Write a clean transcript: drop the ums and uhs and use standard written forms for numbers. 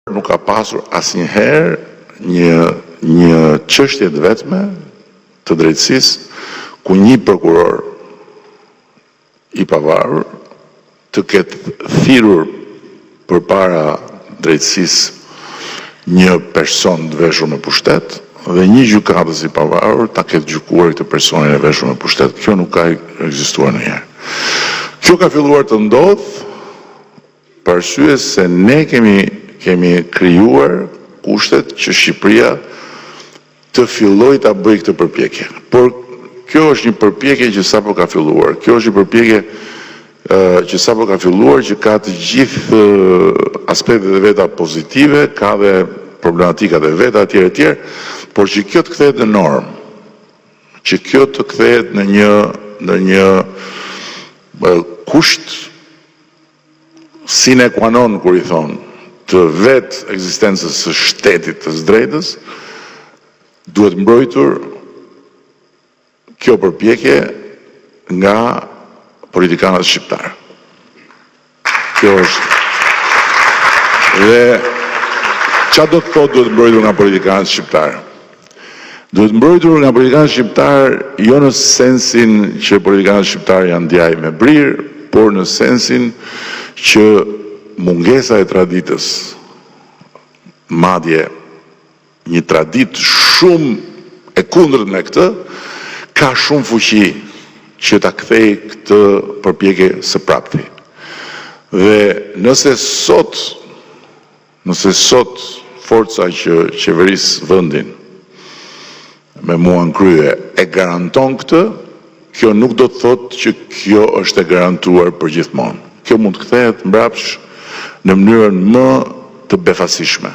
Nuk ka pasur asnjëherë një një çështje të vetme të drejtësisë ku një prokuror i pavarur të ketë thirrur përpara drejtësisë një person të veshur me pushtet dhe një gjykatës i pavarur ta ketë gjykuar këtë personin e veshur me pushtet. Kjo nuk ka ekzistuar ndonjëherë. Kjo ka filluar të ndodhë Për arsye se ne kemi kemi krijuar kushtet që Shqipëria të fillojë ta bëjë këtë përpjekje. Por kjo është një përpjekje që sapo ka filluar. Kjo është një përpjekje që sapo ka filluar, që ka të gjithë aspektet e veta pozitive, ka dhe problematikat e veta etj etj, por që kjo të kthehet në normë, që kjo të kthehet në një në një kusht Sine qua non kur i thonë të vetë ekzistencës së shtetit të së drejtës, duhet mbrojtur kjo përpjekje nga politikanët shqiptarë. Kjo është dhe ça do të thotë duhet mbrojtur nga politikanët shqiptarë? Duhet mbrojtur nga politikanët shqiptarë jo në sensin që politikanët shqiptarë janë djaj me brirë, por në sensin që mungesa e traditës, madje një traditë shumë e kundërt me këtë, ka shumë fuqi që ta kthejë këtë përpjekje së prapthi. Dhe nëse sot Nëse sot forca që qeveris vendin me mua në krye e garanton këtë, kjo nuk do të thotë që kjo është e garantuar përgjithmonë. Kjo mund të kthehet mbrapsht në mënyrën më të befasishme.